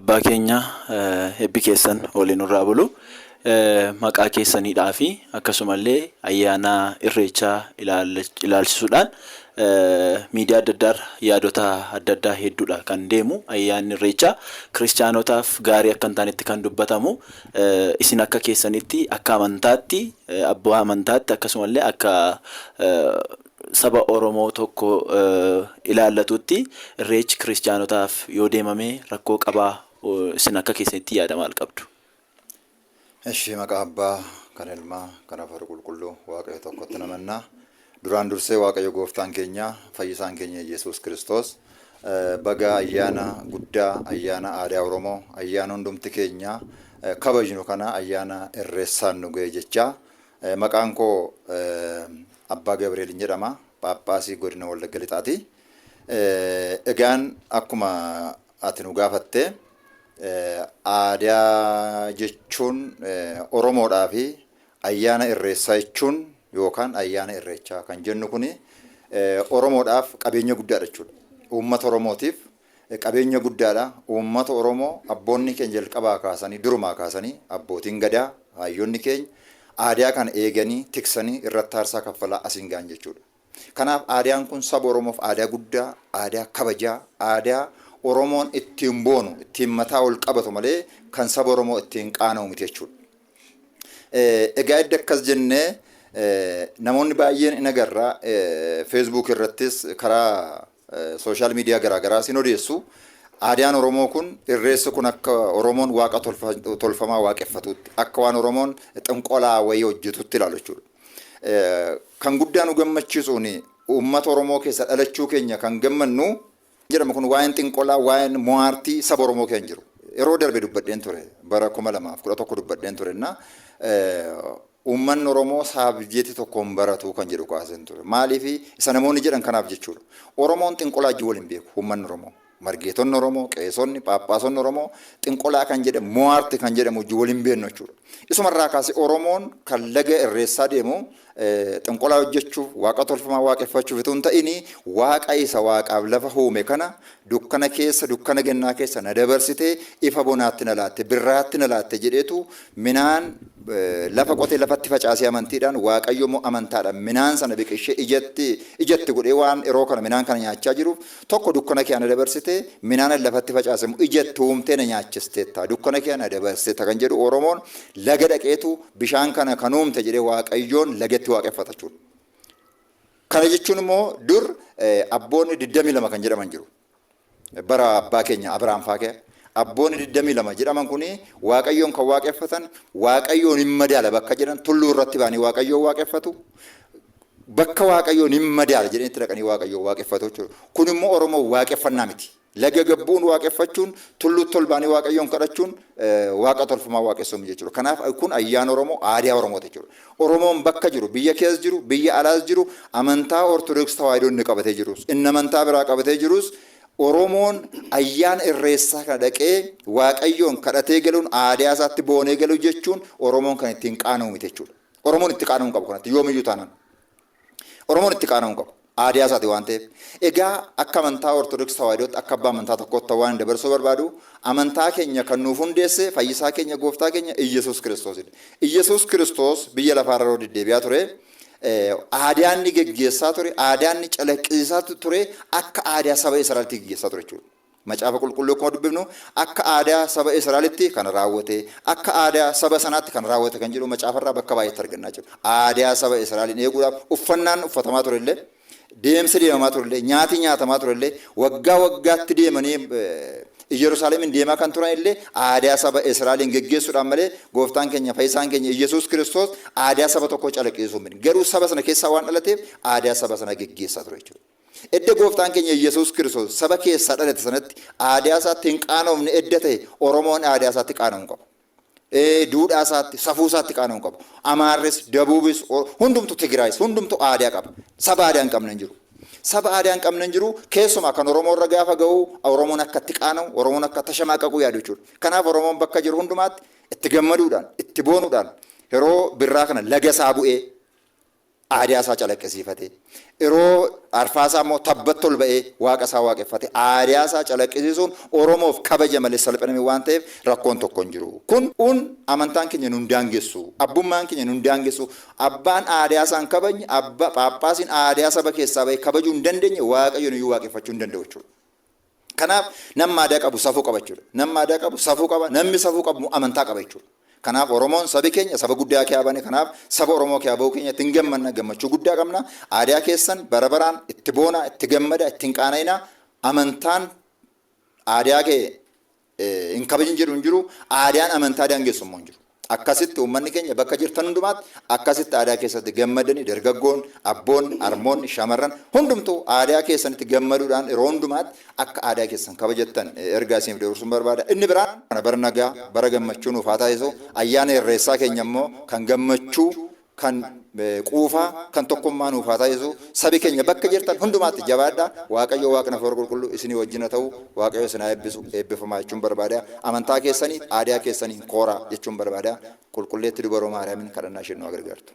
Abbaa keenya, eebbi keessan waliin nurraa bulu. Maqaa keessaniidhaa fi akkasumallee ayyaana Irreechaa ilaalchisuudhaan miidiyaa adda addaarra yaadota adda addaa hedduudha kan deemu. Ayyaanni Irreechaa kiristaanotaaf gaarii akka hin taanetti kan dubbatamu. Isin akka keessanitti, akka amantaatti, abbaa amantaatti, akkasumallee akka saba Oromoo tokko ilaallatutti, Irreechi kiristaanotaaf yoo deemame rakkoo qabaa? Isin akka keessanitti yaada maal qabdu? Eshi, maqaa Abbaa, kan Ilmaa, kan Hafuura Qulqulluu, Waaqayyo tokkotti namannaa. Duraan dursee Waaqayyo gooftaan keenya, fayyisaan keenya Yesuus Kiristoos, baga ayyaana guddaa, ayyaana aadaa Oromoo, ayyaana hundumti keenya kabajnu kana, ayyaana Irreessaan nu ga'e jechaa, maqaan koo Abbaa Gabri'eelin jedhama. Phaaphaasii godina Wallagga Lixaati. Egaan akkuma ati nu gaafatte, aadaa jechuun Oromoodhaa fi ayyaana Irreessaa jechuun yookaan ayyaana Irreechaa kan jennu kuni Oromoodhaaf qabeenya guddaadha jechuudha. Uummata Oromootiif qabeenya guddaadha. Uummata Oromoo abboonni keenya jalqabaa kaasanii, durumaa kaasanii, abbootiin gadaa, hayyoonni keenya aadaa kana eeganii, tiksanii, irratti aarsaa kaffalaa asiin ga'an jechuudha. Kanaaf aadaan kun saba Oromoof aadaa guddaa, aadaa kabajaa, aadaa Oromoon ittiin boonu, ittiin mataa ol qabatu malee kan saba Oromoo ittiin qaana'u miti jechuudha. Egaa edda akkas jennee, namoonni baay'een in agarra, Facebook irrattis karaa social media garaagaraa sin odeessu. Aadaan Oromoo kun, Irreessi kun, akka Oromoon waaqa tolfamaa waaqeffatutti, akka waan Oromoon xinqolaa wayii hojjetutti ilaalu jechuudha. Kan guddaa nu gammachiisuun, uummata Oromoo keessa dhalachuu keenya kan gammannu jedhamu kun, waa'een xinqolaa, waa'een mo'aartii saba Oromoo keenya jiru. Yeroo darbe dubbadheen ture, bara 2011 dubbadheen ture, na uummanni Oromoo subject tokkoon baratu kan jedhu kaaseen ture. Maaliif? Isa namoonni jedhan kanaaf jechuudha. Oromoon xinqolaa wajjin waliin beeku uummanni Oromoo. Margeetonni Oromoo, qeesonni, phaaphaasonni Oromoo xinqolaa kan jedhamu, mo'aarti kan jedhamu wajjin waliin beeknu jechuudha. Isumarraa kaasee Oromoon kan laga Irreessaa deemu xinqolaa hojjechuuf, waaqa tolfamaa waaqeffachuuf itoo hin ta'in, Waaqa isa waaqaaf lafa uume kana, dukkana keessa, dukkana gannaa keessa na dabarsitee ifa bonaatti na laatte, birraatti na laatte jedheetu minaan lafa qotee lafatti facaasee amantiidhaan, Waaqayyo immoo amantaadhaan minaan sana biqilchee ijatti ijatti godhee, waan yeroo kana minaan kana nyaachaa jiruuf, tokko dukkana kee na dabarsitee minaan lafatti facaase immoo ijatti uumtee na nyaachisteetta, dukkana kee na dabarsiteetta kan jedhu, Oromoon laga dhaqeetu bishaan kana kan uumte jedhee Waaqayyoon lagatti waaqeffata jechuudha. Kana jechuun immoo dur abboonni 22 kan jedhaman jiru. Bara abbaa keenya Abiraam faa kee abboonni 22 jedhaman kuni Waaqayyoon kan waaqeffatan, Waaqayyoon hin madaala bakka jedhan tulluu irratti ba'anii Waaqayyoon waaqeffatu. Bakka Waaqayyoon hin madaala jedhanitti dhaqanii Waaqayyoon waaqeffatu jechuudha. Kun immoo Oromoo waaqeffannaa miti. Laga gabbuun waaqeffachuun, tulluutti ol ba'anii Waaqayyoon kadhachuun waaqa tolfamaa waaqessuun jechuudha. Kanaaf kun ayyaana Oromoo, aadaa Oromooti jechuudha. Oromoon bakka jiru, biyya keessa jiru, biyya alaas jiru, amantaa Ortodoksii Tawaahidoo inni qabatee jirus, inni amantaa biraa qabatee jirus, Oromoon ayyaana Irreessaa kana dhaqee Waaqayyoon kadhatee galuun, aadaa isaatti boonee galuu jechuun, Oromoon kan ittiin qaana'u miti jechuudha. Oromoon itti qaana'uu hin qabu kanatti yoomiyyuu taanaan. Oromoon itti qaana'uu hin qabu. Aadaa isaati waan ta'eef. Egaa akka amantaa Ortodoksii Tawaahidootti, akka abbaa amantaa tokkootti waan dabarsuu barbaadu, amantaa keenya kan nuuf hundeesse fayyisaa keenya, gooftaa keenya Iyyasuus Kiristoosidha. Iyyasuus Kiristoos biyya lafaarra yeroo deddeebi'aa ture, aadaa inni geggeessaa ture, aadaa inni calaqqisiisaa ture, akka aadaa saba Israa'elitti geggeessaa ture jechuudha. Macaafa Qulqulluu akkuma dubbifnu, akka aadaa saba Israa'elitti kan raawwate, akka aadaa saba sanaatti kan raawwate kan jedhu macaafarraa bakka baay'eetti argannaa jiru. Aadaa saba Israa'eliin eeguudhaaf uffannaan uffatamaa ture illee, deemsi deemamaa ture illee, nyaati nyaatamaa ture illee, waggaa waggaatti deemanii Iyyerusaalemiin deemaa kan turan illee aadaa saba Israa'eliin geggeessuudhaan malee, gooftaan keenya, fayyisaan keenya Iyyasuus Kiristoos aadaa saba tokkoo calaqqisiisuu miti. Garuu saba sana keessaa waan dhalateef aadaa saba sana geggeessaa ture jechuudha. Edda gooftaan keenya Iyyasuus Kiristoos saba keessaa dhalate sanatti aadaa isaatti hin qaanofne edda ta'e, Oromoon aadaa isaatti qaana'uu hin qabu. Duudhaa isaatti, safuu isaatti qaana'uu hin qabu. Amaarris, Dabuubis, hundumtu, Tigraayis, hundumtu aadaa qaba. Saba aadaa hin qabne hin jiru. Saba aadaa hin qabne hin jiru. Keessumaa kan Oromoo irra gaafa ga'u, Oromoon akka itti qaana'u, Oromoon akka tashamaaqaqu yaadu jechuudha. Kanaaf Oromoon bakka jiru hundumaatti itti gammaduudhaan, itti boonuudhaan yeroo birraa kana laga isaa bu'ee Aadaa isaa calaqqisiifate. Yeroo arfaasaa immoo tabbatti ol ba'ee waaqa isaa waaqeffate. Aadaa isaa calaqqisiisuun Oromoof kabaja malee salphina waan ta'eef rakkoon tokko hin jiru. Kun un amantaan keenya nun daangessu. Abbummaan keenya nun daangessu. Abbaan aadaa isaa hin kabajne, abba phaaphaasiin aadaa saba keessaa ba'e kabajuu hin dandeenye Waaqayyoon iyyuu waaqeffachuu hin danda'u jechuudha. Kanaaf namni aadaa qabu safuu qaba jechuudha. Namni aadaa qabu safuu qaba. Namni safuu qabu amantaa qaba jechuudha. Kanaaf Oromoon sabi keenya saba guddaa kee bane. Kanaaf saba Oromoo kee bahuu keenya ittiin gammanna, gammachuu guddaa qabna. Aadaa keessan bara baraan itti boona, itti gammada, ittiin qaana'ina. Amantaan aadaa kee hin kabajin jedhu hin jiru. Aadaan amantaa daangessu immoo hin jiru. Akkasitti uummanni keenya bakka jirtan hundumaatti akkasitti aadaa keessatti gammadanii dargaggoon, abboonni, harmoonni, shamarran hundumtuu aadaa keessanitti gammaduudhaan yeroo hundumaatti akka aadaa keessan kabajattan ergaa isiniif dabarsuun barbaada. Inni biraan kana bara nagaa, bara gammachuu nuuf haa taasisu. Ayyaana Irreessaa keenya immoo kan gammachuu, kan quufaa, kan tokkummaa nuuf haa taasisu. Sabi keenya bakka jirtan hundumaatti jabaadhaa. Waaqayyo Waaqni Hafuura Qulqulluu isinii wajjin haa ta'u. Waaqayyo isin haa eebbisu. Eebbifamaa jechuun barbaada. Amantaa keessanii, aadaa keessanii kooraa jechuun barbaada. Qulqulleetti Dubaroo Maariyaamiin kadhannaa isheen nu haa gargaartu.